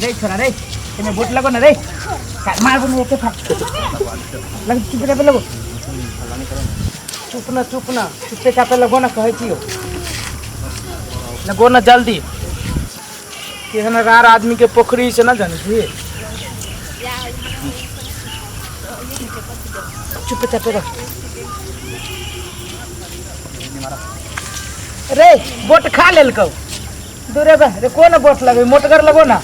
रे छोरा रे एमे बोट लगो ना रे मारबो नहीं एके फाट लग चुप रे लगो चुप ना चुप ना चुपे चापे लगो ना कहै छियो लगो ना जल्दी केहन रार आदमी के पोखरी से ना जाने छी चुप चापे रह रे बोट खा लेलकौ दूरे बा रे कोन बोट लगै मोटगर लगो ना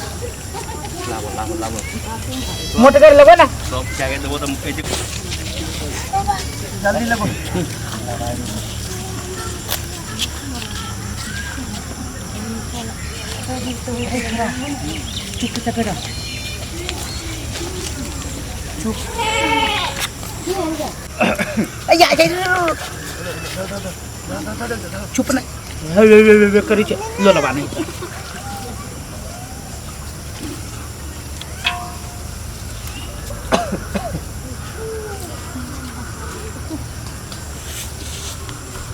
लाबो लाबो लाबो मोटगर लगो ना सब जाके देबो त ए जे जल्दी लगो चुप चाप रह चुप चुप ना करी छै लो लबा नहीं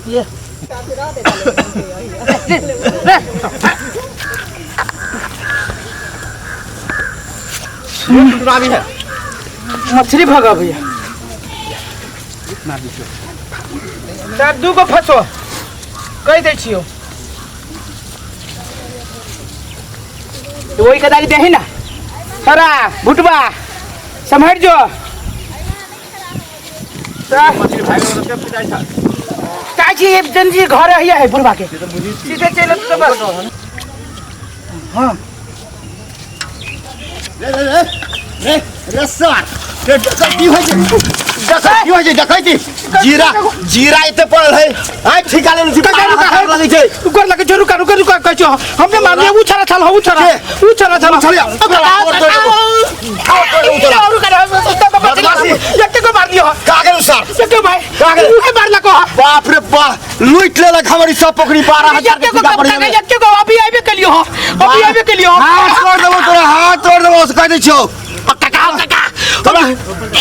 ये है मछली भगा भैया चार दू गो फसो कहि दै छियौ ओहि कदारी देही ना सरा भुटबा सम्हरि जो मछली भाग गेल तऽ के जाइ छै चाहे छी एक जन जी घर है है बुढ़बा के से तऽ बुझै छी सीधे चलि तऽ बस हाँ रे रे रे रे रे सर रे डकैती होइ छै डकैती होइ छै डकैती जीरा जीरा एते पड़ल है आइ ठिका लेने छी रुका, रुका, लगै छै रुक लगे छै रुका रुका रुका कहै छियौ हमने मारलियै उ छड़ा छल उ छड़ा उ छड़ा छल छलिया, ओकरा और तोड़ देबो। और तोड़ देबो तोरा। रुका बदमाशी। एते को मार लियो का गेलौ सर एते भाई का गेलै? उहे मारलको बाप रे बा लूटि लेलक हमर ई सब पोखरी 12,000 के एते को ठिका पड़ि गेलै एते को अभी आबे केलियो अभी आबे केलियो हाथ तोड़ देबो तोरा हाथ तोड़ देबो से कहि दै छियौ काका काका तोरा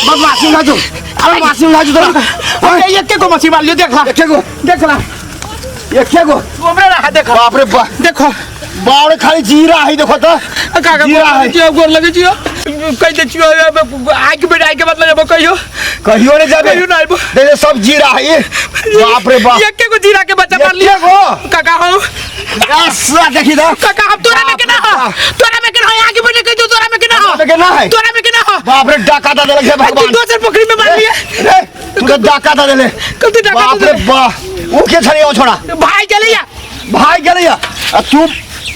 बदमाशी उठा जो बदमाशी उठा जो तोरा एके को मछली मार लियो देखला एके गो देखला एके गो तू हमरे रहा देखो बाप रे बा देखो बाप रे खाली जीरा है देखो तो काका जीरा है छियो गोर लगे छियो कहि दे छियो आइ के बेटा आइ के मतलब कहियो कहियो नहीं जाबे कहियो ना आइबो। दे दे सब जीरा है बाप रे बाप एके गो जीरा के बच्चा मार लियो एके गो? काका हो ऐसा देखी दा काका हम तोरा में केना हो तोरा में केना हो आगे बढ़े कहि दो तोरा में केना हो में केना है? तोरा में केना हो बाप रे डाका दा देलक हे तू भगवान दोसर पोखरी में मार लिए रे तू तो डाका दा देले कल तू डाका बाप दे रे देले। बाप वो के छड़ी ओ छोड़ा भाई चले जा भाई गेलै या आ तू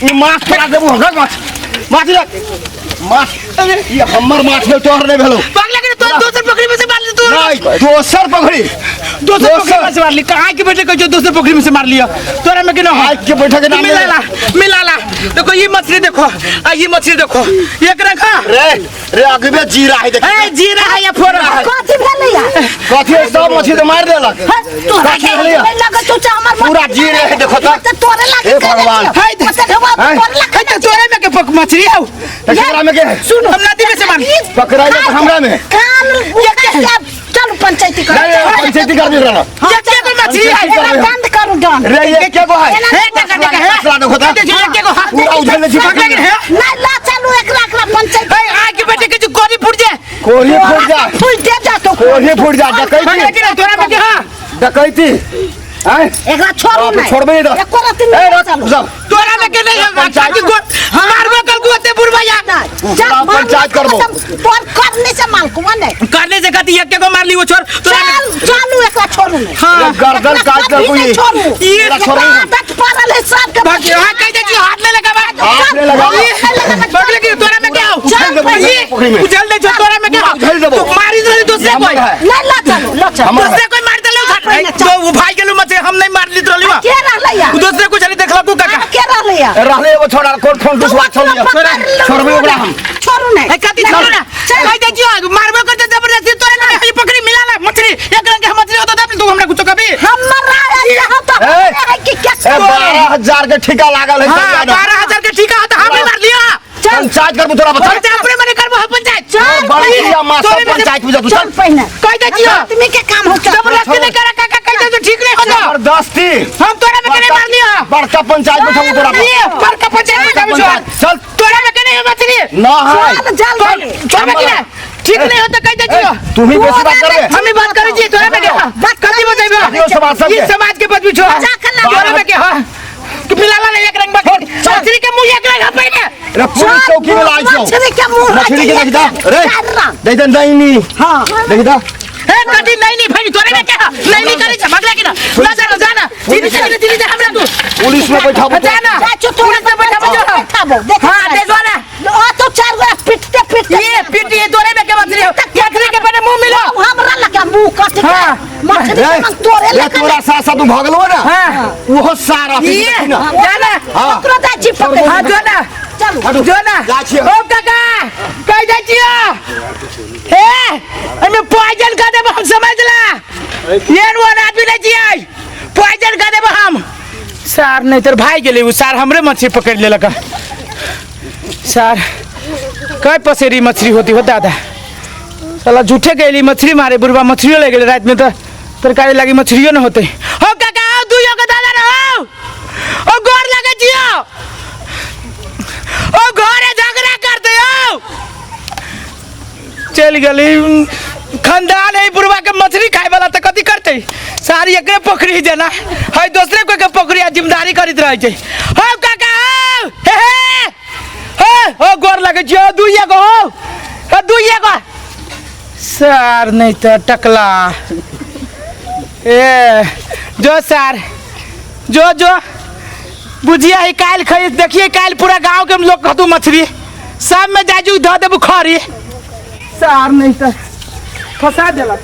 ई माछ पड़ा देबू हमरा माछ माछ रख माछ अरे ई हमर माछ भेल तोहर नहि भेलौ भाग लगे तो दोसर पोखरी में से मार ली तू नहि दोसर पकड़ी दोसर पोखरी में से मार ली कहाँ के बैठे कहियो दोसर पोखरी में से मार लिया तोरा में केना हो आज के बैठक के नाम मिला ला मिला ला देखो ये मछली देखो आ ये मछली देखो एक रखा रे रे अगबे जीरा है देख ए जीरा है या फोड़ा है कथी भेलै या कथी है, सब मछली तो मार देलक तोरा कथी भेलै या? लगे तू हमर पूरा जीरे है देखो तो। त तोरे लागे हे भगवान। है हैं? तोरे लागे है तो तोरे में के पक मछली हौ त केकरा में के है? सुन हम नदी में से मार पकड़ाइ त हमरा में कान चल पंचायती कर नहीं, नहीं, पंचायती कर भी रहना ये के को मछली है पंचायती एना बंद करू डन रे ये के गो है हे टका टका हे मसला देखो तो। देखिए ये के को हाथ पूरा उधर ले छिपा पकड़ के है नहीं ला चालू एकरा एकरा पंचायती ए आ के बेटे के जो गोली फूट जाए कोढ़ी फूट जा फूट दे जा तो कोढ़ी फूट जा पकड़ डकैती के ना तोरा में के हां डकैती हैं एकरा छोड़ू बाप रे, नहीं छोड़बे नहीं तो। एको रत्ती ए नहीं रख चालू जाओ तोरा में के नहीं है पंचायत- के गो मारबो कल को ते बुढ़वा या नहीं जा चुनाव पंचायत करबो। तोर करने से मालकुआ नहीं करने से कथी एक के को मार ली वो छोड़ तोरा में चल चालू एकरा छोड़ू नहीं हां रे गर्दन काट एकरा कर कभी कोई नहीं छोड़ू ये एकरा छोड़ू एकरा आदत पड़ल है सबके बाकी हां कह दे छी हाथ ले लगा हाथ ले लगा। पकड़ के तोरा में क्या हो उछाल देबो ये पोखरी में। उछाल दे छो तोरा में क्या हो उछाल देबो। तू मारी दे दूसरे हमर कोई है। नहीं ला चलू ला चलू हमर है। दूसरे कोई मार देले उठा पहिले तो वो भाई गेलू मत हम नहीं मार ली तोली के रहलै या दूसरे को चली देखला तू काका के रहलै या रहले एगो छोड़ा कोन फोन दुसवा छोड़ छोड़बे ओकरा हम छोड़ू नहीं ए कथी छोड़ू ना चल। कह दे छियो मारबो करते जबरदस्ती तोरे में ये पकड़ी मिला ला मछली एक रंग के मछली होता तब तू हमरा कुछ कभी हमर रहा है तो ए। है कि क्या ए 12,000 के ठिका लागल है हां 12,000 के ठीका होता हम नहीं मार लिया पंचायत करबू तोरा बता पंचायत अपने मने करबो हम पंचायत चल बड़ी मां सब तोरे में से- पंचायत में जा तू चल चल पहिने कह दे छियो आदमी के काम हो चल जबरदस्ती नहीं करा काका कह दे तो ठीक नहीं होता जबरदस्ती हम तोरा में के नहीं मार लिया बड़का पंचायत में तोरा ये बड़का पंचायत में पंचायत चल तोरा में के नहीं है मछली ना है चल जल्दी छोड़बे कि ना ठीक नहीं हो तो कह दे छियो तू ही बेसी बात करबे हम ही बात करै छी तोरा में के बात कथी बजेबे कथियो समाज सब ई के? समाज के बदबू छो जा कर ला। तोरा में के हां कि मिलाला नहीं एक रंग बाकी मछली के मुंह एक रंग पहले रे पुलिस चौकी में लाइ छौ मछली के मुंह मछली के देख दा रे चार रंग। देख दे नहीं नी हां देख दा ए कथी नहीं नहीं भाई तोरे में के नहीं नहीं करे छ भगला कि ना ना जा जा ना धीरे धीरे धीरे जा हमरा तू पुलिस में बैठा जा ना चाचू तोरा पुलिस में बैठाबो जो बैठाबो देख हां दे जो ना ओ तो चार गोरा पिटते पिटते ये पिटी ये तोरे में के मछली हो मछली के पहले मुंह मिलो हमरा लगा मुंह कट के हाँ। मछली रे के मन तोरे रे लगा तोरा साथ साथ भगलो ना हां ओहो सारा ये ना जा ना हां ओकरो दा छी पकड़ हां जो ना चलू हटू। जो ना जा छियो। ओ काका कह जाइ छियो हे एमे पॉइजन कर देब हम समझ ला ये वन आदमी नहीं छियै पॉइजन कर देब हम सार नहीं तर भाई गेलै उ सार हमरे मछली पकड़ लेलक सार कई पसेरी मछली होती हो दादा साला झूठे गेली मछली मारे बुढ़वा मछलियो ले गेलै रात में तो तरकारी लागी मछलियो न होते हो काका आओ दुइयो के दादा रहो ओ गोर लगे छियो ओ घरे झगड़ा करते हो चल गेली खानदान है बुढ़वा के मछली खाए वाला तो कथी करते सारी एकरे पोखरी जना है दोसरे कोई के पोखरी आ जिम्मेदारी करैत रहै छै हो काका हो हे हे हे हो गोर लगे छियो दुइया गो हो हो दुइया गो सार नहीं तो टकला ए जो सार जो जो बुझिया ही काल्हि खै देखिए काल्हि पूरा गांव के लोग कहतू मछली सब में जाजू धऽ देबू खरी सार नहीं तऽ फंसा देलक।